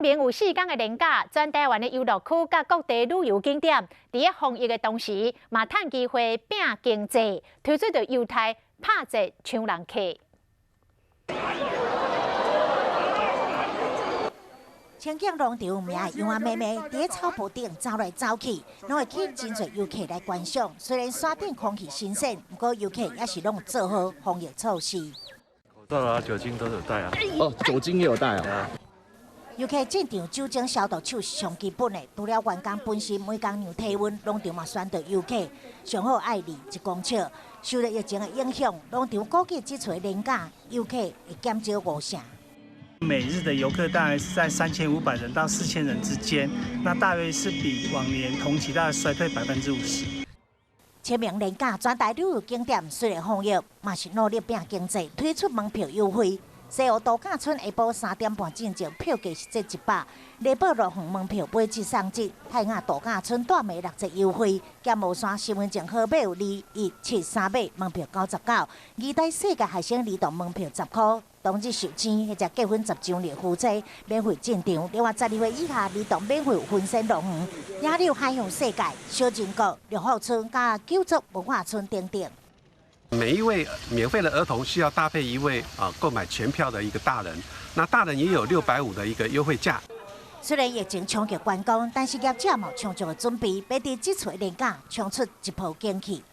明有4天的連假，全台灣的遊樂區佮各地旅遊景點，佇咧防疫的同時，嘛趁機會拼經濟，推出著優待拍折搶人客。清境農場名的羊仔妹妹，佇咧草坡頂走來走去，攏會吸引真濟遊客來觀賞。雖然山頂空氣新鮮，毋過遊客也是攏有做好防疫措施。口罩啊，酒精都有帶啊。哦，酒精也有帶啊。遊客進場酒精消毒手是上基本的，除了員工本身每工量體溫，農場嘛宣導遊客上好愛離1公尺。受著疫情的影響，農場估計這次連假遊客會減少五成。每日的遊客大概是在3500人到4000人之間，那大約是比往年同期大概衰退50%。清明連假，全台旅遊景點雖然防疫，嘛是努力拼經濟，推出門票優惠。西湖度假村下晡3點半進場，票價是折100；麗寶樂園門票買一送一。泰雅度假村大暝6折優惠，劍帽山身份證號碼2173碼，門票99；二台世界海星兒童門票10箍。當日受錢彼隻結婚10週年夫妻免費進場，另外12歲以下兒童免費分身樂園、野柳海洋世界、小人國、六福村佮九族文化村等等。每一位免費的兒童需要搭配一位啊購買全票的一個大人，那大人也有650的一個優惠價。雖然疫情衝擊觀光，但是業者嘛充足的準備，欲佇這次連假衝出一波景氣。